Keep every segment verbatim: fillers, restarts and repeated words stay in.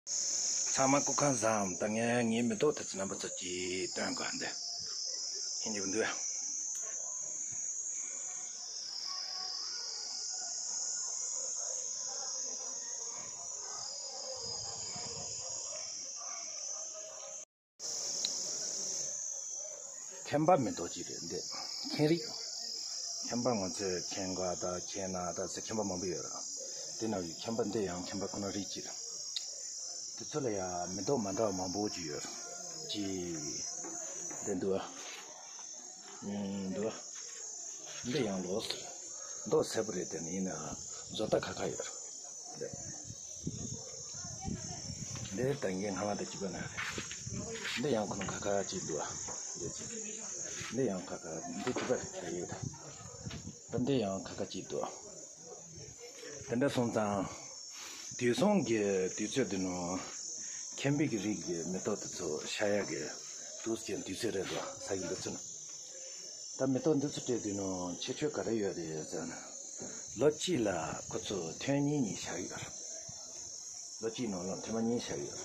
ཚང་མ་སྐུ་ཁམས་བཟང་། ད་ངས་ངའི་མེ་ཏོག་དེ་ཚོ་རྣམ་པ་ཚོ་ཅིག་སྟོན་དགོས་འདི། ཧིན་རྡི་འདུག་ཁྱིམ་པ་མེ་ཏོག་ཅིག་རེད་འདི། ཁྱིམ་རིགས། ཁྱིམ་པ་ང་ཚོའི་ཁྱིམ་ག་དང་ཁྱིམ་ན་དང་ཟེར་ཁྱིམ་པ་མང་པོ་ཡོད་ར། དེ་ནང་གི་ཁྱིམ་པ་འདི་ཡང་ཁྱིམ་པ་ཁོ་ན་རིགས་ཅིག་རེད། དེ་ཚོ་ལ་ཡང་མེ་ཏོག་མ་འདྲ་བ་མང་པོ་ཅིག་ཡོད་ར། ཅིག་འདི་འདུག་ཨ། ཨུམ། འདུག་ཨ། འདི་ཡང་ལོ་སི། མདོག་སེར་པོ་རེད་དེ་ནི་ཡིན་ནའང་བཟོ་ལྟ་ཁ་ཁ་ཡོད་ར། འདི། འདི་ད་ངའི་སྔ་མ་དང་གཅིག་པ་ན་རེད། འདི་ཡང་ཁོ་ན་ཁ་ཁ་ཅིག་འདུག་ཨ། འདི་ཅིག་འདི་ཡང་ཁ་ཁ། འདི་ཅི་པ་རེད་ཡོད་ད། ད་འདི་ཡང་ཁ་ཁ་ཅིག་འདུག་ཨ། དེ་འདྲ་སོང་ཙང་། དུས་སང་གི་དུས་ཚོད་འདི་ནང་ཁྱིམ་པའི་གི་རིགས་ཀྱི་མེ་ཏོག་དེ་ཚོ་ཤ་ཡག་གི་དུས་ཀྱི་དུས་ཚོད་རེད་འདུག་ས་ཡིན་འདི་ཚོ་ན། ད་མེ་ཏོག་འདི་ཚོ་སྤྲད་དུས་ནང་ཁྱད་ཆོས་ག་རེ་ཡོད་རེད་ཟེར་ན། ལོ་གཅིག་ལ་ཁོ་ཚོ་ཐོན་གཉིས་གཉིས་བཞག་ཡོད་རེད། ལོ་གཅིག་ནང་ལ་ཐོན་མ་གཉིས་བཞག་ཡོད་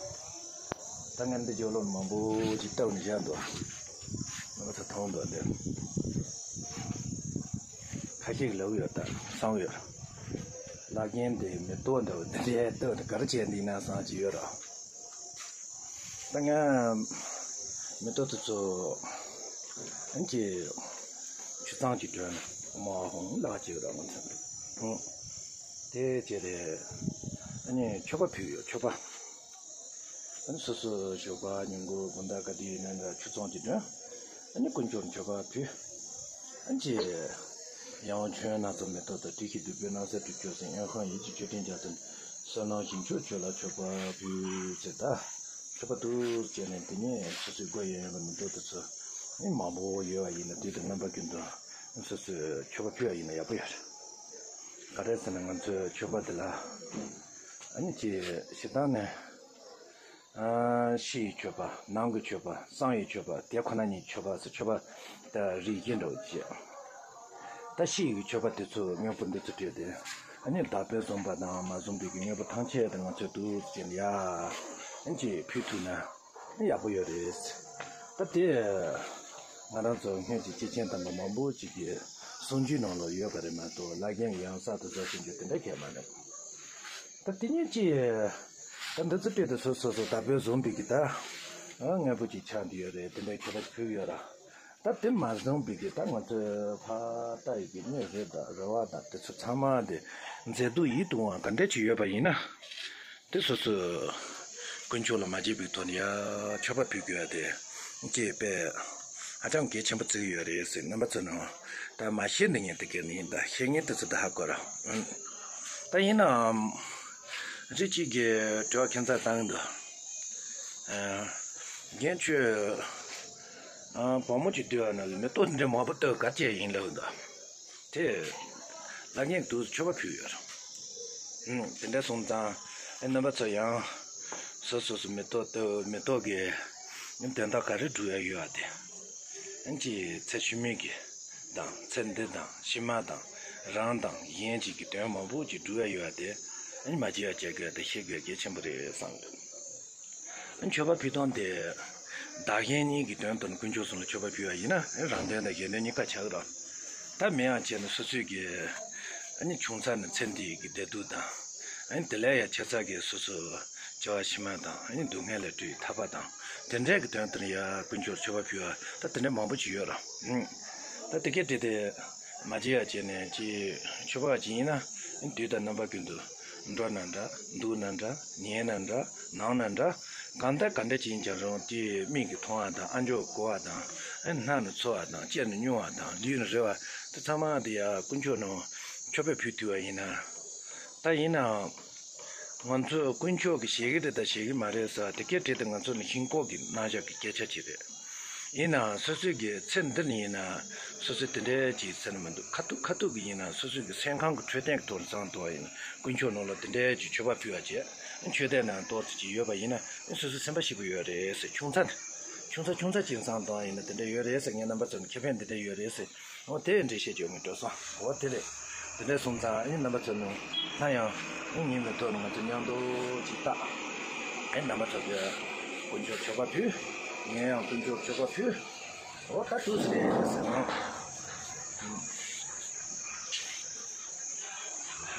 རེད། ད་ངས་འདི་ཇོ་ལོ་མང་པོ་ཅིག་བཏབ་ནས་བཞག་འདུག་ང་ཚོ་མཐོང་འདུག་འདི། ཁ་ཤས་ཀྱིས་ལབ་ཡོད་ད་བསམ་ཡོད་རེད། བླ་རྒན་དེ་མེ་ཏོག་འདྲ་བོ་འདི་འདྲའི་བཏབ་ནས་ག་རེ་བྱས་འདི་ན་བསམ་གྱི་ཡོད་རེད། ད་ང་མེ་ཏོག་དེ་ཚོ་ཨན་ཅི་ཆུ་གཙང་གི་དོན་མ་ཧོང་ལག་ཅིག་ར་མ་ཚང་ཧོང་དེ་ཅེ་རེད། ཨ་ནི་མཆོད་པ་ཕུལ་ཡོད་མཆོད་པ། ཨ་ནི་སོ་སོ་ཞོགས་པ་ཉིན་གུང་དགོང་དག་ག་དུས་ཡིན་ན་འདྲ་ཆུ་གཙང་གི་དོན་ཨ་ནི་དཀོན་མཆོག་མཆོད་པ་ཕུལ། ཨ་ཅེ། ཡང་བྱོན་སྣ་ཚོགས་མེ་ཏོག་དང་བཀྲ་ཤིས་བདེ་བའི་སྣང་གསལ་དུ་གྱུར་ཅིང་། ཡང་ཧང་ཡིད་ཀྱི་མཆོད་སྤྲིན་རྒྱ་མཚོ་ནས། བསོད་ནམས་ཞིང་མཆོག་ཁྱོད་ལ་མཆོད་པ་ཕུལ་ཟེར་ད། མཆོད་པ་འདུག་བྱས་ནས་དེ་ནས་སོ་སོའི་སྒོ་ཡོད་ཡོད་པ་མེ་ཏོག་དེ་ཚོ་ནི་མང་པོ་ཡོད་པ་ཡིན་ན་དུས་དང་རྣམ་པ་ཀུན་ཏུ་སོ་སོས་མཆོད་པ་ཕུལ་བ་ཡིན་ན་ཡག་པོ་ཡོད་རེད། ག་རེ་ཟེར་ན་ང་ཚོའི་མཆོད་པ་འདི་ལ་ཨ་ནི་ཅི་ཞེ་སྡང་ནས། ཨ། ཕྱི་ཡི་མཆོད་པ། ནང་གི་མཆོད་པ། གསང་བའི་མཆོད་པ། དེ་ཁོ་ན་ཉིད་མཆོད་པ་ཟེར་མཆོད་པ་དང་རིགས་བཞི་འདྲ་བོ་བྱས། ད་ཕྱི་ཡི་མཆོད་པ་དེ་ཚོ་དངོས་པོ་འདི་ཚོ་སྤྲད་དེ། ཨ་ནི་བདག་པོས་བཟུང་བ་དང་མ་བཟུང་བའི་གི་དངོས་པོ་ཐམས་ཅད་དེ་ང་ཚོས་འདུག་ཅེས་ཡ། ཨ་ཅེ་ཕུལ་ཐུབ་ན་ཡག་པོ་ཡོད་རེད། ད་དེ་ང་རང་ཚོ་སྔོན་གྱི་སྐྱེས་ཆེན་དམ་པ་མང་པོ་ཅིག་གི་གསུང་རྒྱུན་ནང་ལ་ཡོད་པ་རེད་མ་གཏོགས་བླ་རྒན་གྱི་ཡང་གསར་དུ་བཟོ་ཟིན་རྒྱུ་དེ་འདྲ་གས་མ་རེད། ད་དེ་ཉིད་ཀྱིས་ད་འདི་ཚོ་སྤྲད་དེ་སོ་སོ་སོ་བདག་པོས་བཟུང་བའི་གི་ད་དངོས་པོ་ཅིག་ཆགས་འདི་ཡོད་རེད། དེ་འདྲའི་ཁྱད་པར་ཕུལ་ཡོད་ར། ད་དེ་མ་བཟུང་བའི་གི་ད་ང་ཚོའི་ཕ་ལྟ་ཡི་གི་གནས་རེད་ད་རེ་བ་ད་དེ་ཚོ་ཚང་མ་དེ་མཛེས་སྡུག་ཡིད་དུ་འོང་བ་ག་འདྲ་ཅིག་ཡོད་པ་ཡིན་ན། དེ་སོ་སོས་དཀོན་མཆོག་ལ་མ་བརྗེད་པའི་ཐོག་ནས་ཡ་མཆོད་པ་ཕུལ་དགོས་ཡ་དེ་ཅེས་པས་ཧ་ཅང་གལ་ཆེན་པོ་བརྩི་གི་ཡོད་རེད་ཟེར། རྣམ་པ་ཚོ་ནང་ད་མ་ཤེས་འདི་ངས་དེ་གས་ནི་ཡིན་ད་ཤེས་ངེས་དེ་ཚོ་ད་ཧ་གོ་ར། ད་ཡིན་ནའང་རི་གཅིག་གི་དྲི་བ་ཁྱད་མཚར་བཏང་གི་འདུག་རྒན་ཁྱོད་བུ་མོ་གཅིག་འདུལ་བ་ན་མེ་ཏོག་འདི་འདྲ་མང་པོ་བཏབ་ག་བྱས་ཡིན་ལབ་འདུག་དེ་ལ་ངས་དུས་མཆོད་པ་ཕུལ་ཡོད། ཨུམ། དེ་འདྲ་སོང་ཙང་ཨེ་རྣམ་པ་ཚོ་ཡང་སོ་སོ་སོ་མེ་ཏོག་བཏབ་མེ་ཏོག་གི་དོན་དག་ག་རེ་སྒྲུབ་ཡ་ཡོད་ཨ་དེ། ཨན་ཅི་ཚེ་ཕྱི་མའི་གི་དང་ཚེ་འདི་དང་ཕྱི་མ་དང་རང་དང་གཞན་གཅིག་གི་དོན་མང་པོ་ཅིག་སྒྲུབ་ཡ་ཡོད་ཨ་དེ། ཨན་མ་བརྗེད་ཡ་བྱེད་དགོས་ཨ་དེ་ཤེས་དགོས་གལ་ཆེན་པོ་རེད་བསམ་ཡོད། མཆོད་པ་ཕུལ་སྟངས་དེ། བདག་གཞན་གཉིས་ཀྱི་དོན་དུ་ནི་དཀོན་མཆོག་གསུམ་ལ་མཆོད་པ་ཕུལ་བ་ཡིན་ན་རང་དོན་དང་གཞན་དོན་གཉིས་ཀ་ཆགས་རོགས། ད་མིན་ཡང་བྱས་ན་སོ་སོའི་གི་ཨ་ནི་ཆུང་ཚ་ནས་ཚེ་འདིའི་གི་བདེ་སྡུག་དང་། ཨ་ནི་དེ་ལས་ཡང་ཆེ་ཚ་གི་སོ་སོ་བྱ་བ་ཕྱི་མ་དང་ཨ་ནི་སྡུག་བསྔལ་ལས་གྲོལ་བའི་ཐར་པ་དང་དེ་འདྲའི་གི་དོན་དུ་ནི་ཡ་དཀོན་མཆོག་ལ་མཆོད་པ་ཕུལ་བ་ད་དེ་འདྲའི་མང་པོ་ཅིག་ཡོད་རོགས། ད་དེ་གས་དེ་དེ་མ་བརྗེད་ཡ་བྱས་ནས་ཅི་མཆོད་པ་ཅིག་ཡིན་ན་ཨ་ནི་དུས་དང་རྣམ་པ་ཀུན་ཏུ། འགྲོ་ན་འདྲ། འདུག་ན་འདྲ། ཉལ་ན་འདྲ། ནམ་ན་འདྲ། གང་ལྟར་ག་འདྲ་ཅིག་ཡིན་ཀྱང་རུང་དེ་མིག་གིས་མཐོང་བ་དང་ཨ་མཆོག་གོ་བ་དང་ཨ་སྣ་ནས་ཚོར་བ་དང་ལྕེ་ནས་མྱོང་བ་དང་ལུས་ནས་རེག་པ་དེ་ཚང་མ་དེ་ཡ་དཀོན་མཆོག་ནང་མཆོད་པ་ཕུལ་ཐུབ་པ་ཡིན་ན། ད་ཡིན་ནའང་ང་ཚོས་དཀོན་མཆོག་གིས་བཞེས་ཀྱི་རེད་དང་བཞེས་ཀྱི་མ་རེད་ཟེར་བ་དེ་སྐད་བྲིས་ཏེ་ང་ཚོ་ནི་ཤིན་ལྐོག་གི་རྣམ་གཞག་གི་སྐད་ཆ་ཅིག་རེད། ཡིན་ནའང་སོ་སོའི་གི་ཚེ་འདི་ནས་ཡིན་ན་སོ་སོའི་དེ་འདྲའི་ཅིག་ཚེ་ནི་མི་འདུག་ཁ་ཐུག་ཁ་ཐུག་གི་ཡིན་ན་སོ་སོའི་གི་སེམས་ཁམས་ཀྱི་འཕྲོད་བསྟེན་གྱི་ཐོག་ནས་བསམ་བློ་གཏོང་བ་ཡིན་ན་དཀོན་མཆོག་ནང་ལ་དེ་འདྲའི་ཅིག་མཆོད་པ་ཕུལ་བ་བྱས་མཆོད་རྟེན་ནང་གཏོར་ཏེ་ཅིག་ཡོད་པ་ཡིན་ན་སོ་སོའི་སེམས་པ་སྐྱིད་པོ་ཡོད་རེད་ཟེར། ཆུང་ཚ་ཆུང་ཚ་ཆུང་ཚ་བསམ་བློ་གཏོང་བ་ཡིན་ན་དེ་འདྲ་ཡོད་རེད་ཟེར། ངས་རྣམ་པ་ཚོ་ནི་ཁེ་ཕན་དེ་འདྲ་ཡོད་རེད་ཟེར། འོ་དེ་འདྲ་བཤད་རྒྱུ་ངས་འགྲོ་སོང་། འོ་དེ་རེད། དེ་འདྲ་སོང་ཙང་ཨ་ནི་རྣམ་པ་ཚོ་ནི་སླར་ཡང་ཨ་ནི་ངའི་མེ་ཏོག་ནི་ང་ཚོ་མཉམ་དུ་ཅིག་བཏགས། ཨེ་རྣམ་པ་ཚོ་གི་དཀོན་མཆོག་མཆོད་པ་ཕུལ། ངས་ཡང་དཀོན་མཆོག་མཆོད་པ་ཕུལ། འོ་ད་ཏུས་རེད་ཟེར་ན།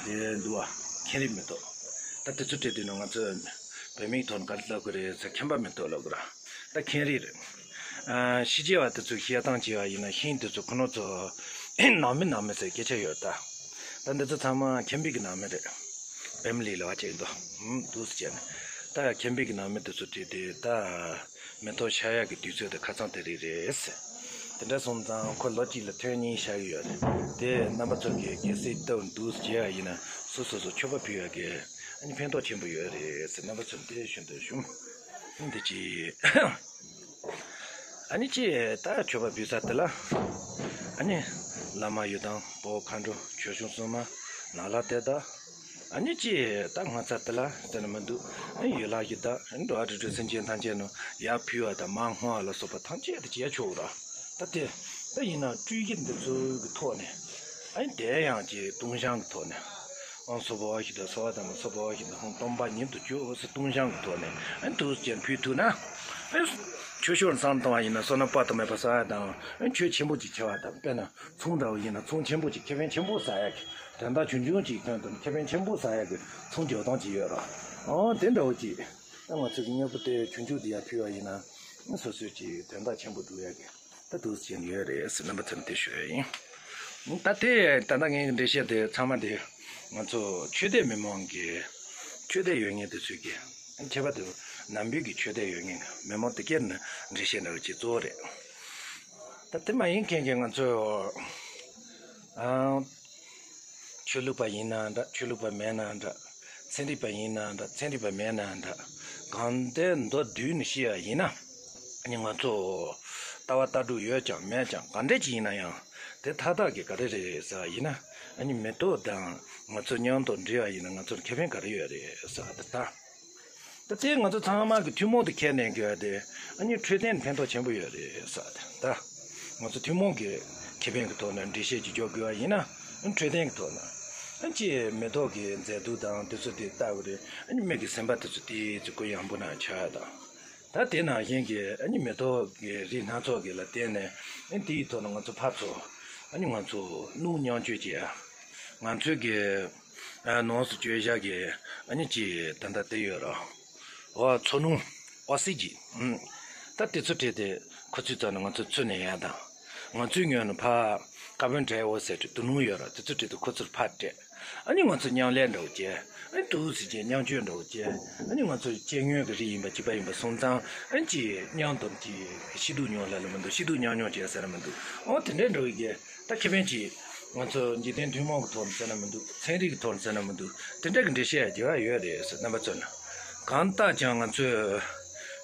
དེ་འདུག་བ། ཁེངས་རིགས་མེ་ཏོག་ད་དེ་ཚོ་སྤྲད་དུས་ན་ང་ཚོས་བོད་མིའི་ཐོག་ནས་ག་རེ་ལབ་དགོས་རེད་ཟེར། ཁེངས་པ་མེ་ཏོག་ལབ་དགོས་ར། ད་ཁེངས་རིགས་རེད། ཨ། ཕྱི་རྒྱལ་བ་དེ་ཚོས་བཤད་སྟངས་བྱས་པ་ཡིན་ན་ཤིང་དེ་ཚོ་ཁོ་ན་ཚོ་ནང་མི་ནང་མི་ཟེར་སྐད་ཆ་ཡོད་ད། ད་འདི་ཚོ་ཚང་མ་ཁེངས་པའི་གི་ནང་མི་རེད། བེམ་ལི་ལ་བ་ཅིག་འདུག་ཧུམ་འདུག་སེ་བྱས་ནས། ད་ཁེངས་པའི་གི་ནང་མི་དེ་ཚོ་བྲིས་ཏེ་ད་མེ་ཏོག་ཤར་ཡག་གི་དུས་ཚོད་དེ་ཁ་སང་དེ་རིགས་རེད་ཟེར། དེ་འདྲ་སོང་ཙང་ཁོ་ལོ་གཅིག་ལ་ཐེངས་གཉིས་ཤར་གི་ཡོད་རེད། དེ་རྣམ་པ་ཚོ་གིས་གལ་སྲིད་ལྟ་བུ་འདུག་སེ་བྱས་པ་ཡིན་ན་སོ་སོ་སོ་མཆོད་པ་ཕུལ་ཡག་གི་ཨ་ནི་ཕན་ཐོགས་ཆེན་པོ་ཡོད་རེད་ཟེར། རྣམ་པ་ཚོར་འདི་ཞུ་འདོད་བྱུང་། འདི་ཅི། ཨ་ནི་ཅི་ད་མཆོད་པ་འབུལ་ས་དེ་ལ། ཨ་ནི་བླ་མ་ཡི་དམ་འབོ་མཁའ་འགྲོ་ཆོས་སྐྱོང་སྲུང་མ་ནཱ་ལ་དེ་དག་ཨ་ནི་ཅི་ད་ང་ཚ་དེ་ལ་ཟེར་ན་མི་འདུག་ཨ་ནི་ཡུལ་ལྷ་ཡི་དམ་འགྲོ་བ་རིགས་དྲུག་སེམས་ཅན་ཐམས་ཅད་ནང་ཡར་ཕུལ་བ་དང་མར་བསྔོ་བ་ལ་སོགས་པ་ཐམས་ཅད་དེ་བྱས་ཆོག་ར། ད་དེ་ད་ཡིན་ན་སྤྲུལ་སྐྱེས་འདི་ཚོ་གི་ཐོག་ནས་ཨ་ནི་དེ་ཡང་ཅི་བཏུང་བྱང་གི་ཐོག་ནས། ཨང་སོ་བོ་ཞིག་དང་སོ་བ་དང་སོ་བོ་ཞིག་དང་ཧང་སྟོང་པ་ཉིད་དུ་བཅུག་ཟེར་བཏུང་བྱང་གི་ཐོག་ནས་ཨ་ནི་དུས་ཀྱང་ཕུལ་ཐུབ་ན། ཨ་ནི་ཆོས་ཕྱོགས་བསམ་བཏང་བ་ཡིན་ན་བསོད་ནམས་དཔག་ཏུ་མེད་པ་བསགས་ཡ་དང་ཨ་ནི་ཆོས་ཆེན་པོ་ཅིག་བྱ་བ་དང་དཔེར་ན་ཚོང་འདྲ་བོ་ཡིན་ན་ཚོང་ཆེན་པོ་ཅིག་ཁེ་ཕན་ཆེན་པོ་བསགས་ཡ་གི་དོན་དག་ཆུང་ཆུང་ཅིག་ཐོན་དང་ཁེ་ཕན་ཆེན་པོ་བསགས་ཡ་གི་ཚོང་རྒྱག་སྟངས་ཅིག་ཡོད་ར། ཨང་དེ་འདྲ་བོ་ཅིག་ད་ང་ཚོ་གི་དངོས་པོ་དེ་ཆུང་ཆུང་དེ་ཡར་ཕུལ་བ་ཡིན་ན་ཨ་ནི་སོ་སོའི་ཅིག་དོན་དག་ཆེན་པོ་སྒྲུབ་ཡ་གི་ད་འདུག་ཟེར་ནས་ཡོད་རེད་ཟེར་རྣམ་པ་ཚོར་འདི་ཞུ་ཡ་ཡིན། ད་དེ་ད་ལྟ་ངའི་འགྲེལ་བཤད་དེ་ཚང་མ་དེ་ང་ཚོ་ཆོས་དད་མི་མང་གི་ཆོས་དད་ཡོད་མཁན་དེ་ཚོས་ཀྱི་ཁྱད་པར་དུ་ནང་པའི་གི་ཆོས་དད་ཡོད་མཁན་མི་མང་དེ་གས་ནི་འགྲེལ་བཤད་འདྲ་བོ་ཅིག་གཙོ་བོ་རེད། ད་དེ་མ་ཡིན་མཁན་གྱི་ང་ཚོ་ཨང་། ཆོས་ལུགས་པ་ཡིན་ན་འདྲ། ཆོས་ལུགས་པ་མེད་ན་འདྲ། ཚན་རིག་པ་ཡིན་ན་འདྲ། ཚན་རིག་པ་མེད་ན་འདྲ། གང་ལྟར་མདོར་བསྡུས་ནས་བཤད་ཡ་ཡིན་ན། ཨ་ནི་ང་ཚོ་ལྟ་བ་ལྟ་གྲུབ་ཡོད་ཀྱང་མེད་ཀྱང་ག་འདྲ་ཅིག་ཡིན་ན་ཡང་དེ་མཐའ་དག་གི་ག་རེ་རེད་ཟེར་བ་ཡིན་ན། ཨ་ནི་མེ་ཏོག་དང་ང་ཚོ་མཉམ་དུ་འབྲེལ་བ་ཡིན་ན་ང་ཚོར་ཁེ་ཕན་ག་རེ་ཡོད་རེད་ཟེར་བ་དེ་ད། ད་དེ་ང་ཚོ་ཚང་མ་གི་ཐུན་མོང་དུ་ཁས་ལེན་དགོས་ཡ་དེ་ཨ་ནི་འཕྲོད་བསྟེན་ཕན་ཐོགས་ཆེན་པོ་ཡོད་རེད་ཟེར་བ་དེ་ད། ང་ཚོ་ཐུན་མོང་གི་ཁེ་ཕན་གྱི་ཐོག་ནས་འགྲེལ་བཤད་ཅིག་འཇོག་དགོས་པ་ཡིན་ན། འཕྲོད་བསྟེན་གྱི་ཐོག་ནས། ཨ་ཅེ་མེ་ཏོག་གི་མཛེས་སྡུག་དང་དེ་ཚོ་དེ་ལྟ་བུ་རེད། ཨ་ནི་མི་གི་སེམས་པ་དེ་ཚོ་དེ་ཚོ་གུ་ཡངས་པོ་ན་ཆགས་ཡ་དང་། ད་དེ་ནང་བཞིན་གྱི་ཨ་ནི་མེ་ཏོག་གི་རིགས་སྣ་ཚོགས་ཀྱི་ལ་བརྟེན་ནས་ཨ་ནི་དེའི་ཐོག་ནས་ང་ཚོ་ཕར་ཚུར་ཨ་ནི་ང་ཚོ་སྣུམ་མཉམ་སྤྱོད་བྱེད་ཡ། ང་ཚོའི་གི་ཨ་ནང་སུ་བཅོས་བཞག་གི་ཨ་ནི་ཅི་ད་ལྟ་དེ་ཡོད་ར། འོ་མཚོ་སྣུམ། ཨོ་སི་ཇིན། ཨུམ། ད་དེ་ཚོ་སྤྲད་དེ་ཁོ་ཚོའི་རྩ་ནས་ང་ཚོ་ཚུར་ནས་ཡར་དང་། ང་ཚོའི་ངོས་ནས་ཕར་ཀར་བོན་ཌའི་ཨོག་སའིཌ་དུ་སྣུམ་ཡོད་ར་དེ་ཚོ་སྤྲད་དེ་ཁོ་ཚོར་ཕར་སྤྲད། ཨ་ནི་ང་ཚོ་མཉམ་ལས་འདྲ་བོ་བྱས། ཨ་ནི་དུས་ཚོད་ཅིག་མཉམ་སྤྱོད་འདྲ་བོ་བྱས། ཨ་ནི་ང་ཚོ་སྐྱེ་དངོས་ཀྱི་རིགས་ཡིན་པ་གཅིག་པ་ཡིན་པ་སོང་ཙང་ཨ་ནི་ཅིག་མཉམ་དུ་ཅིག་ཤི་སྡུག་མྱོང་ལ་ལ་མི་འདུག་ཤི་སྡུག་མཉམ་མྱོང་བྱས་ཟེར་ན་མི་འདུག་འོ་དེ་འདྲའི་འདྲ་བོ་གི་ད་ཁེ་ཕན་ཅིག་ང་ཚོ་འཇིག་རྟེན་ཐུན་མོང་གི་ཐོག་ནས་ཟེར་ན་མི་འདུག་ཚན་རིག་གི་ཐོག་ནས་ཟེར་ན་མི་འདུག་དེ་འདྲ་གི་འགྲེལ་བཤད་རྒྱག་ཡ་ཡོད་རེད་ཟེར་རྣམ་པ་ཚོ་ན། གང་ལྟར་ཀྱང་ང་ཚོས་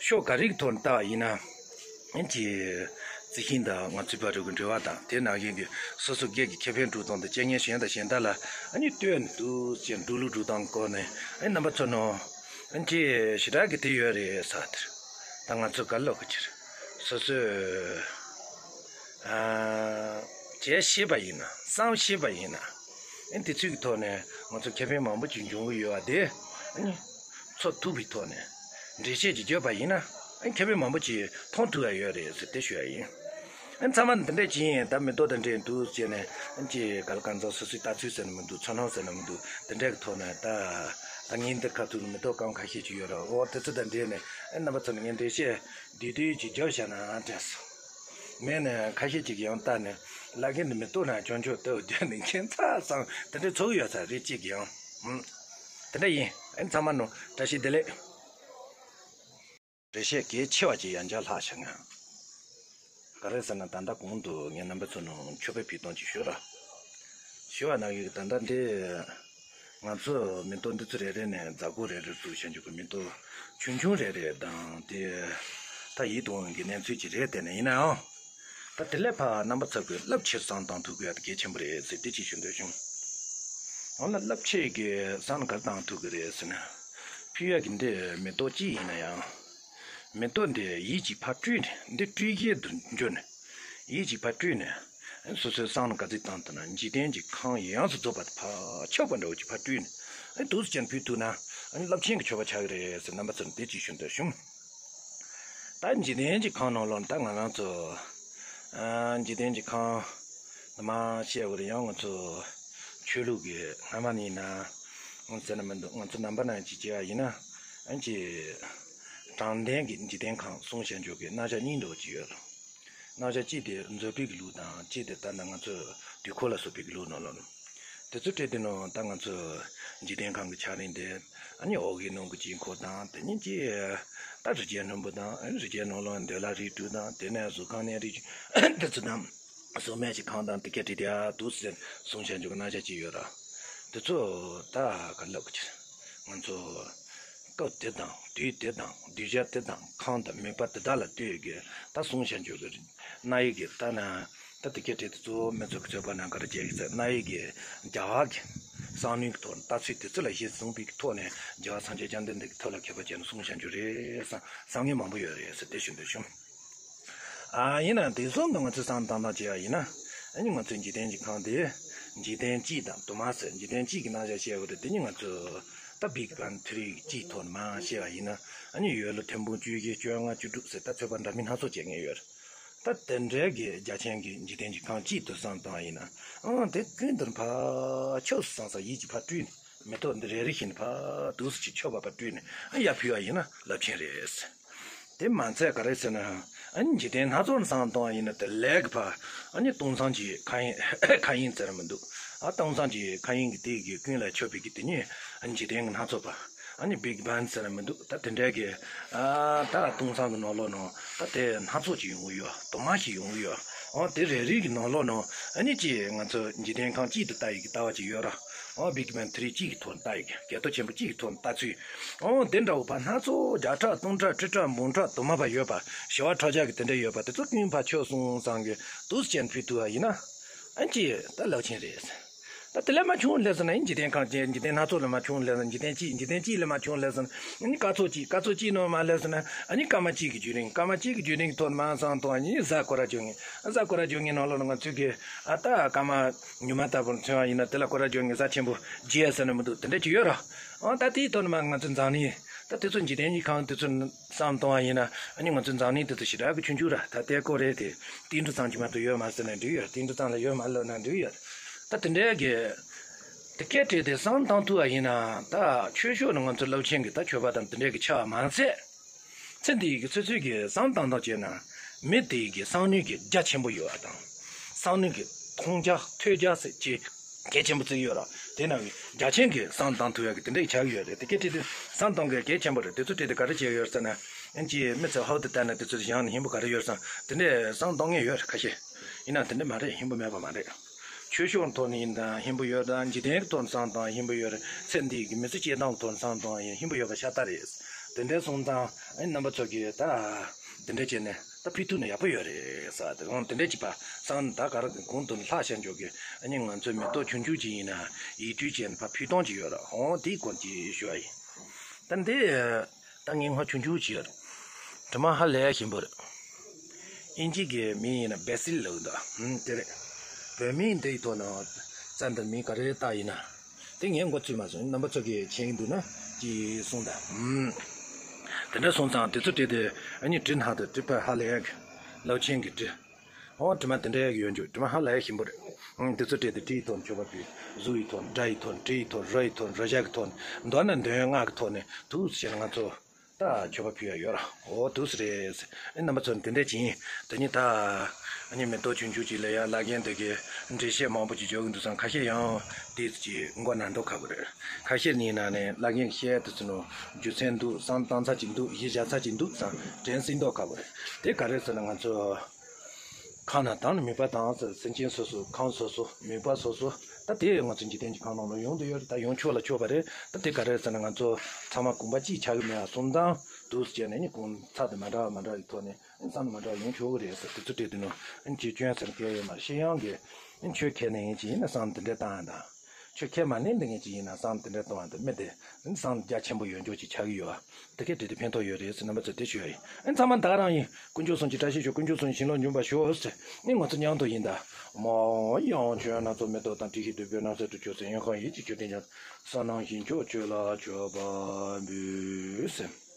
ཕྱོགས་ག་རེ་གི་ཐོག་ནས་ལྟ་བ་ཡིན་ན། ཨེ་ཅི། རྩི་ཤིང་དང་ང་ཚོའི་བར་གྱི་འབྲེལ་བ་དང་དེ་ནང་བཞིན་གྱི་སོ་སོ་སྒེར་གྱི་ཁེ་ཕན་སྒྲུབ་སྟངས་དང་རྐྱེན་ངན་གཞན་དང་གཞན་དག་ལ་ཨ་ནི་ལྟོས་ནས་འདུག་ཅེས་འགྲོ་ལུགས་སྒྲུབ་སྟངས་སྐོར་ནས་ཨེ་རྣམ་པ་ཚོ་ནོ། ཨེ་ཅི་ཞེ་དྲག་གི་དེ་ཡོད་རེད་ཟེར་དེར། ད་ང་ཚོ་ག་ལོག་གི་ཕྱིར་སོ་སོས་ཨ་བྱས་ཤེས་པ་ཡིན་ན་བསམ་ཤེས་པ་ཡིན་ན་ཨེ་དེ་ཚོའི་གི་ཐོག་ནས་ང་ཚོ་ཁེ་ཕན་མང་པོ་ཅིག་འབྱུང་གི་ཡོད་པ་དེ་ཨ་ནི་ཚོར་ཐུབ་པའི་ཐོག་ནས་འགྲེལ་བཤད་ཅིག་བརྗོད་པ་ཡིན་ན་ཨེ་ཁེ་ཕན་མང་པོ་ཅིག་མཐོང་ཐུབ་ཡ་ཡོད་རེད་ཟེར་དེ་ཞུ་ཡ་ཡིན། ཨེ་ཚང་མ་འདི་འདྲས་ཅིག་ཡིན་ད་མེ་ཏོག་དང་འབྲེལ་འདུག་ཅེས་ནས་ཨེ་ཅི་ག་ལ་གང་ཚང་སོ་སོའི་ལྟ་ཚུལ་ཟེར་ན་མི་འདུག་ཚོར་སྣང་ཟེར་ན་མི་འདུག་དེ་འདྲས་ཀྱི་ཐོག་ནས་ད་ད་ངའི་འདི་ཁ་ཐུག་ནས་མེ་ཏོག་སྐམ་ཁ་ཤས་ཅིག་ཡོད་ར་འོ་དེ་ཚོ་དང་འབྲེལ་ནས་ཨེ་རྣམ་པ་ཚོ་ནས་ངས་འགྲེལ་བཤད་བསྡུས་བསྡུས་ཅིག་བརྗོད་བཞག་ན་དྲན་སོང་། མེད་ནས་ཁ་ཤས་ཅིག་ཡང་ལྟ་ནས་བླ་རྒན་འདི་མེ་ཏོག་ནང་སྐྱོན་ཆོག་ལྟ་བུ་བརྗོད་ནས་ཁྱད་མཚར་ཙང་དེ་འདྲའི་ཚོགས་ཡོད་ས་རེད་ཅིག་ཡང་། ཧུམ། དེ་འདྲ་ཡིན། ཨེ་ཚང་མ་ནོ་བཀྲ་ཤིས་བདེ་ལེགས། འགྲེལ་བཤད་གལ་ཆེ་བ་ཅིག་ཡང་བསྐྱར་ལྷག་བྱ་ངས། ག་རེ་ཟེར་ན་ད་ལྟ་གོང་དུ་ངས་རྣམ་པ་ཚོ་ནང་མཆོད་པའི་ཕུལ་སྟངས་ཅིག་ཞུས་ར། ཞུ་བ་ནང་བཞིན་ད་ལྟ་འདི། ང་ཚོ་མེ་ཏོག་འདི་ཚོ་རེ་རེ་ནས་རྫ་གུ་རེ་རེ་བཙུགས་བྱས་འཇུག་གི་མེ་ཏོག་ཆུང་ཆུང་རེ་རེ་དང་དེ། ད་ཡིད་དུ་འོང་གི་གནས་ཚུལ་ཅིག་རེད་དེ་ནས་ཡིན་ནའང་། ད་དེ་ལས་ཕར་རྣམ་པ་ཚོ་གི་རླབས་ཆེར་བསམ་བཏང་ཐུབ་དགོས་ཡ་དེ་གལ་ཆེན་པོ་རེད་ཟེར་དེ་ཅིག་ཞུ་འདོད་བྱུང་། འོ་ན་རླབས་ཆེ་གི་བསམ་ག་རེ་བཏང་ཐུབ་གི་རེད་ཟེར་ན། ཕུལ་ཡ་གི་འདི་མེ་ཏོག་ཅིག་ཡིན་ན་ཡང་། མེ་ཏོག་འདི་ཡིད་ཀྱིས་ཕར་སྤྲུལ་ནས་འདི་སྤྲུལ་བཞིན་དུ་འཇོག་ནས། ཡིད་ཀྱིས་ཕར་སྤྲུལ་ནས། སོ་སོའི་བསམ་ག་ཚོད་བཏང་ཐུབ་ན་འཇིག་རྟེན་གྱི་ཁམས་ཡོངས་སུ་རྫོགས་པ་དེ་ཕར་ཁྱབ་པ་འདྲ་བོ་ཅིག་ཕར་སྤྲུལ་ནས། འདུག་སེ་ཅན་ཕུལ་ཐུབ་ན། ཨ་ནི་རླབས་ཆེན་གྱི་མཆོད་པ་ཆགས་ཀྱི་རེད་ཟེར། རྣམ་པ་ཚོར་དེ་ཅིག་ཞུ་འདོད་བྱུང་། ད་འཇིག་རྟེན་གྱི་ཁམས་ནང་ལོགས་ད་ང་རང་ཚོ་ཨ་འཇིག་རྟེན་གྱི་ཁམས་དུ་མ་བཤད་པ་རེད། ཡང་ང་ཚོ་ཆོས་ལུགས་ཀྱི་སྔ་མ་ནས་ན་ཟེར་ན་མི་འདུག་ང་ཚོ་ནང་པ་ནང་གཅིག་བྱས་པ་ཡིན་ན། ཨ་ཅེ། དྲང་བདེན་གྱི་འཇིག་རྟེན་ཁམས་གསུངས་བྱ་འཇུག་གི་རྣམ་གཞག་གཉིས་འདྲ་བོ་ཅིག་ཡོད་རེད། རྣམ་གཞག་གཅིག་དེ་མཛོད་པའི་གི་ལུགས་དང་། གཅིག་དེ་ད་ནི་ང་ཚོ་དུས་འཁོར་ལ་སོགས་པའི་གི་ལུགས་ནང་ལོགས་ནས། དེ་ཚོ་སྤྲད་དེ་ནང་ད་ང་ཚོ་འཇིག་རྟེན་ཁམས་ཀྱི་ཆགས་རིམ་དེ། ཨ་ནི་འོག་གི་ནང་གི་དཀྱིལ་འཁོར་དང་། དེ་ནས་ཀྱི་ད་རི་རྒྱལ་སྣམ་བུ་དང་། རི་རྒྱལ་ནང་ལོགས་འདོད་ལྷ་རིགས་དྲུག་དང་། དེ་ནས་གཟུགས་ཁམས་གནས་རིགས་དེ་ཚོ་དང་། གཟུགས་མེད་ཀྱི་ཁམས་དང་། དེ་སྐད་དེ་དེ་འདུག་ཟེར་གསུངས་བྱ་འཇུག་གི་རྣམ་གཞག་ཅིག་ཡོད་ར། དེ་ཚོ་ད་ག་ལབ་ཀྱི། ང་ཚོ་སྐབས་དེ་དང་དུས་དེ་དང་གདུལ་བྱ་དེ་དང་ཁམས་དང་དམིགས་པ་དེ་དག་ལ་ལྟོས་ཀྱི་ད་གསུངས་བྱ་འཇུག་གི་རྣམ་དབྱེ་གི་ད་ན། ད་དེ་སྐད་དེ་དེ་ཚོ་མི་ཚོ་གི་ཚོད་དཔག་ན་ག་རེ་བྱེད་ཀྱི་ཟེར། རྣམ་དབྱེ་གི་རྒྱལ་བ་གི་གསང་ནུས་ཀྱི་ཐོག་ནས། ལྟ་ཚུལ་དེ་ཚོ་ལ་གཞི་བཟུང་བའི་ཐོག་ནས་རྒྱལ་བ་སངས་རྒྱས་བཅོམ་ལྡན་འདས་ཀྱི་ཐུགས་ལ་མཁས་པ་བྱས་ནས་གསུངས་བྱ་འཇུག་རེད་བསམ་བསམ་ངན་མང་པོ་ཡོད་རེད་ཟེར་དེ་ཞུ་འདོད་བྱུང་། ཨ་ཡིན་ན་དེ་ཚོ་འདི་ང་ཚོས་བསམ་བཏང་བཏང་བྱས་པ་ཡིན་ན། ཨ་ནི་ང་ཚོའི་འཇིག་རྟེན་གྱི་ཁམས་དེ་འཇིག་རྟེན་གཅིག་དང་དུ་མ་ཟེར། འཇིག་རྟེན་གཅིག་གི་རྣམ་གཞག་བཤད་པ་རེད། དེ་ནི་ང་ཚོས་ད་བིག་བན་ཐི་རི་གཅིག་ཐོག་ནས་མར་བཤད་པ་ཡིན་ན། ཨ་ནི་ཡོད་ལ་ཐེར་འབུམ་བཅུ་བཞི་བཅོ་ལྔ་བཅུ་དྲུག་ཟེར་ད་ཚོད་དཔག་འདྲ་མིན་སྣ་ཚོགས་བྱེད་མཁན་ཡོད་རེད། ད་དེ་འདྲའི་གི་རྒྱ་ཆེན་གྱི་འཇིག་རྟེན་གྱི་ཁམས་གཅིག་ཏུ་བསམ་བཏང་བ་ཡིན་ན། ཨང་དེ་ཀུན་ཏུ་ཕར་ཆོས་སུ་བསམ་ས་ཡིད་ཀྱིས་ཕར་སྤྲུལ་ནས། མེ་ཏོག་འདི་རེ་རེ་བཞིན་ཕར་དུས་སུ་ཅིག་མཆོད་པ་ཕར་སྤྲུལ་ནས་ཡར་ཕུལ་བ་ཡིན་ན་རླབས་ཆེན་རེད། དེ་མ་ཚད་ག་རེ་ཟེར་ན། ཨ་ནི་འཇིག་རྟེན་སྣ་ཚོགས་བསམ་བཏང་བ་ཡིན་ན། དེ་ལས་ཀྱི་ཕར་ཨ་ནི་སྟོང་སང་གི་མཁའ་དབྱིངས་མཁའ་དབྱིངས་ཟེར་ན་མི་འདུག་ཨ་སྟོང་སང་གི་མཁའ་དབྱིངས་ཀྱི་དེ་གི་ཀུན་ལ་ཁྱབ་པའི་གི་དེ་ཉིད་འཇིག་རྟེན་གྱི་སྣ་ཚོགས་པ། ཨ་ནི་བིག་བན་ཟེར་ན་མི་འདུག་ད་དེ་འདྲའི་གི་ཨ་ད་སྟོང་སང་གི་ནང་ལོགས་ནང་ད་དེ་སྣ་ཚོགས་ཅིག་ཡོང་གི་ཡོད། དུ་མ་ཞིག་ཡོང་གི་ཡོད། ཨོ་དེ་རེ་རེ་གི་ནང་ལོགས་ནང་ཨ་ནི་ཅིག་ང་ཚོ་འཇིག་རྟེན་ཁམས་གཅིག་ཏུ་ལྟ་ཡི་གི་ལྟ་བ་ཅིག་ཡོད་ར། ཨོ་བིག་བན་ཐི་རི་གཅིག་གི་ཐོག་ནས་ལྟ་ཡི་གི། གལ་ཏོ་ཆེན་པོ་གཅིག་གི་ཐོག་ནས་ལྟ་ཚུལ། ཨོ་དེ་འདྲ་བོ་ཕར་སྣ་ཚོགས་བརྒྱ་ཕྲག་སྟོང་ཕྲག་ཁྲི་ཕྲག་འབུམ་ཕྲག་དུ་མ་ཕར་ཡོད་པ། བྱེ་བ་ཕྲག་བརྒྱ་གི་དེ་འདྲ་ཡོད་པ་དེ་ཚོ་ཀུན་ཕར་ཆོས་གསུངས་ཙང་གི་དུས་ཅན་ཕུལ་ཐུབ་པ་ཡིན་ན། ཨ་ནི་ཅིག་ད་རླབས་ཆེན་རེད། ད་དེ་ལས་མར་བྱུང་སླེབས་སོང་ན། ཨ་ནི་འཇིག་རྟེན་ཁམས་ཅན། འཇིག་རྟེན་སྣ་ཚོགས་ལས་མར་བྱུང་སླེབས་སོང་། འཇིག་རྟེན་གཅིག་འཇིག་རྟེན་གཅིག་ལས་མར་བྱུང་སླེབས་སོང་ན། ཨ་ནི་སྐར་ཚོགས་གཅིག་སྐར་ཚོགས་གཅིག་ནང་མར་སླེབས་སོང་ན། ཨ་ནི་སྐར་མ་གཅིག་གི་བརྒྱུད་རིམ། སྐར་མ་གཅིག་གི་བརྒྱུད་རིམ་གྱི་ཐོག་ནས་མར་བསམ་བཏང་། ཨ་ནི་གཟའ་སྐར་ར་བརྗོད་མཁན། གཟའ་སྐར་ར་བརྗོད་མཁན་ནང་ལོགས་ལ་ང་ཚོས་གི་ཨ་ད་སྐར་མ་ཉི་མ་ལྟ་བུར་མཚོན་པ་ཡིན་ན། དེ་ལ་སྐར་ར་བརྗོད་མཁན་གཟའ་ཆེན་པོ་བརྒྱད་ཟེར་ན་མི་འདུག་དེ་འདྲ་ཅིག་ཡོད་ར། ཨ་ད་དེའི་ཐོག་ནས་མར་ང་ཚོ་འཛམ་གླིང་ད་དེ་ཚོ་འཇིག་རྟེན་གྱི་ཁམས་དེ་ཚོ་བསམ་བཏང་བ་ཡིན་ན། ཨ་ནི་ང་ཚོ་འཛམ་གླིང་དེ་ཚོ་ཞེ་དྲག་གི་ཆུང་ཆུང་ར། ད་ལྟའི་སྐོར་རེད་དེ། ཏིལ་འབྲུ་ཙམ་གྱིས་མ་གཏོགས་ཡོད་མ་ཟེར་ན་འགྲིག་ཡོད། ཏིལ་འབྲུ་ཙམ་ལ་ཡོད་མ་ལབ་ན་འགྲིག་ཡོད། ད་དེ་འདྲའི་གི་དེ་སྐད་བྲིས་ཏེ་བསམ་བཏང་ཐུབ་པ་ཡིན་ན། ད་ཆོས་ཕྱོགས་ནས་ང་ཚོ་རླབས་ཆེན་གྱི་ད་མཆོད་པ་དང་དེ་འདྲའི་གི་ཆགས་པ་མ་ཟད། ཚེ་འདི་ཡི་གི་ཚེ་ཚོད་ཀྱི་བསམ་བཏང་སྟངས་བྱས་ན། མི་དེ་ཡི་གི་བསམ་ནུས་ཀྱི་རྒྱ་ཆེན་པོ་ཡོད་པ་དང་། བསམ་ནུས་ཀྱི་མཐོང་རྒྱ་ཐོས་རྒྱ་ཟེར་ཅིག་གལ་ཆེན་པོ་བརྩི་གི་ཡོད་ར། དེ་ནང་གི་རྒྱ་ཆེན་གྱི་བསམ་བཏང་ཐུབ་ཡག་གི་དེ་འདྲ་ཡི་ཆགས་ཀྱི་ཡོད་རེད། དེ་སྐད་བྲིས་ཏེ་བསམ་བཏང་དགོས་གལ་ཆེན་པོ་རེད། དེ་ཚོ་བྲིས་ཏེ་ག་རེ་བྱས་ཡོད་ཟེར་ན། ཨ་ནི་ཅིག་མི་ཚོས་ཧོབ་ཏེ་བལྟས་ན་དེ་ཚོ་གཞན་ནས་ཧིན་པོ་ག་རེ་ཡོད་ཟེར་ན། དེ་འདྲའི་བསམ་བཏང་མཁན་ཡོད་རེད་ཁ་ཤས། ཡིན་ན་དེ་འདྲ་མ་རེད། ཧིན་པོ་མེད་པ་མ་རེད། ཆོས་ཕྱོགས་ཐོག་ནས་ཡིན་དང་ཧིན་པོ་ཡོད་དང་། འཇིག་རྟེན་གྱི་ཐོག་ནས་བསམ་བཏང་ཧིན་པོ་ཡོད་རེད། ཚེ་འདི་གི་མི་ཚེ་སྐྱེལ་སྟངས་ཐོག་ནས་བསམ་བཏང་ཡང་ཧིན་པོ་ཡོད་པ་ཤ་སྟག་རེད། དེ་འདྲའི་སོང་ཙང་ཨ་ནི་རྣམ་པ་ཚོ་གིས་ད་དེ་འདྲ་བྱས་ནས་ད་ཕུལ་ཐུབ་ན་ཡག་པོ་ཡོད་རེད་ཟེར། དེ་འོང་དེ་འདྲ་བྱས་པ་བསམ། ད་ག་རེ་གོང་དུ་ལྷག་བཤད་འཇོག་གི། ཨ་ནི་ང་ཚོའི་མེ་ཏོག་ཆུང་ཆུང་ཅིག་ཡིན་ན་ཡིད་སྤྲུལ་བྱས་ནས་ཕར་ཕུལ་སྟངས་ཅིག་ཡོད་རེད། འོང་དེའི་སྐོར་ཅིག་ཞུ་བ་ཡིན། ད་འདི་ད་ངའི་སྔོན་ཆུང་ཆུང་ཅིག་ཡོད་རེད། དྲི་མ་ཧ་ལས་ཞིམ་པོ་རེད། ཨིན་ཇི་གི་མིང་ཡིན་ན་བེ་སིལ་ལབ་འདུག་ཨུམ་དེ་རེད། བོད་མིང་འདིའི་ཐོག་ནས་རྩ་འདིར་མིང་ག་རེ་བཏགས་ཡིན་ན། དེ་ངས་མགོ་ཚོས་མ་སོང་། རྣམ་པ་ཚོ་གིས་མཁྱེན་གྱི་འདུག་ན་ཅིག་གསུངས་དང་། ཨུམ། དེ་འདྲ་སོང་ཙང་དེ་ཚོ་བྲིས་ཏེ་ཨ་ནི་བྲིས་ན་དེ་བྲིས་པ་ཧ་ལས་ཡག་གི། རླབས་ཆེན་གྱི་བྲིས། ཨོ་དྲི་མ་དེ་འདྲ་ཡག་གི་ཡོད་འཇུག་དྲི་མ་ཧ་ལས་ཡག་ཞིམ་པོ་རེད། ཨུམ་དེ་ཚོ་བྲིས་ཏེ་བྲིས་ཐོན་ཆོག་པ་བུ། གཟུགས་ཡི་ཐོན། སྒྲ་ཡི་ཐོན། དྲི་ཡི་ཐོན། རོ་ཡི་ཐོན། རོ་བྱ་གི་ཐོན། མདོར་ན་འདོན་ཡག་ང་གི་ཐོག་ནས་དུས་ཟེར་ན་ང་ཚོ། ད་མཆོད་པ་ཕུལ་ཡ་ཡོད་ར། འོ་དུས་རེད། ཨེ་རྣམ་པ་ཚོ་འདི་འདྲ་ཅིག་ཡིན། དེ་ནི་ད་ཨ་ནི་མེ་ཏོག་ཆུང་ཆུང་ཅིག་ལ་ཡ་བླ་རྒན་དེ་གི་འགྲེལ་བཤད་མང་པོ་ཅིག་བརྗོད་གི་འདུག་བསམ། ཁ་ཤས་ཡང་དེ་ཅིག་མགོ་ན་མདོག་ཁ་པོ་རེད། ཁ་ཤས་ནི་ན་ནས་བླ་རྒན་གྱི་བཤད་དེ་ཚོ་ནོ་རྒྱུ་མཚན་འདུག་བསམ། བཏང་ཚར་ཅིག་འདུག་གཞི་བཞག་ཚར་ཅིག་འདུག་བསམ། དྲན་སྲིད་མདོག་ཁ་པོ་རེད། དེ་ག་རེ་ཟེར་ན་ང་ཚོ། ཁམས་ན་དང་ནི་དམིགས་པ་དང་ཟེར། སེམས་ཅན་སོ་སོ། ཁམས་སོ་སོ། དམིགས་པ་སོ་སོ། ད་དེ་ང་ཚོ་འཇིག་རྟེན་གྱི་ཁམས་ནང་ལ་ཡོང་དུ་ཡོད་རེད། ད་ཡོང་ཆོག་ལ་ཆོག་པ་རེད། ད་དེ་ག་རེ་ཟེར་ན་ང་ཚོ་ཚང་མ་གོམས་པ་གཅིག་ཆགས་ཀྱི་མེད་པ་སོང་ཙང་དུས་སུ་བྱས་ནས་ནི་གོང་ཚ་དེ་མ་འདྲ་བ་མ་འདྲ་བའི་ཐོག་ནས་བསམ་དུ་མ་འདྲ་བ་ཡོང་ཆོག་གི་རེད་ཟེར། དེ་ཚོ་བྲིས་དུས་ནོ་ཅི་སྐྱོན་ཟེར་མཁན་ཡོད་མ་རེད། ཤེས་ཡོན་གྱི་ཆོས་ཁས་ལེན་ཡིན་གྱི་ཡིན་ན་བསམ་དེ་འདྲ་བཏང་ཡ་དང་། ཆོས་ཁས་མ་ལེན་འདི་ངེད་ཀྱི་ཡིན་ན་བསམ་དེ་འདྲ་གཏོང་བ་དང་མི་དེ་བསམ་རྒྱ་ཆེན་པོ་ཡོད་འཇོག་ཅིག་ཆགས་ཀྱི་ཡོད། དེ་གས་དེ་དེ་ཕན་ཐོགས་ཡོད་རེད་ཟེར་རྣམ་པ་ཚོ་དེ་ཞུ་ཡ་ཡིན། ཨེ་ཚང་མ་ད་ག་རང་ཡིན། དཀོན་མཆོག་གསུམ་གྱི་བཀྲ་ཤིས་ཤོག་དཀོན་མཆོག་གསུམ་ཞིང་ལ་འབྱོན་པར་ཤོག་ཟེར། ཨེ་ང་ཚོ་མཉམ་དུ་ཡིན་ད། མ་ཡང་ཁྱོད་རྣམ་ཚོ་མེ་ཏོག་དང་བཀྲ་ཤིས་བདུག་སྤོས་སྣང་གསལ་དུ་སྤྱོད་ཚེ་ཡོན་ཁང་ཡིད་ཀྱི་མཆོད་སྤྲིན་ཀྱང་། བསོད་ནམས་ཞིང་མཆོག་ཁྱོད་ལ་མཆོད་པ་འབུལ་ཟེར།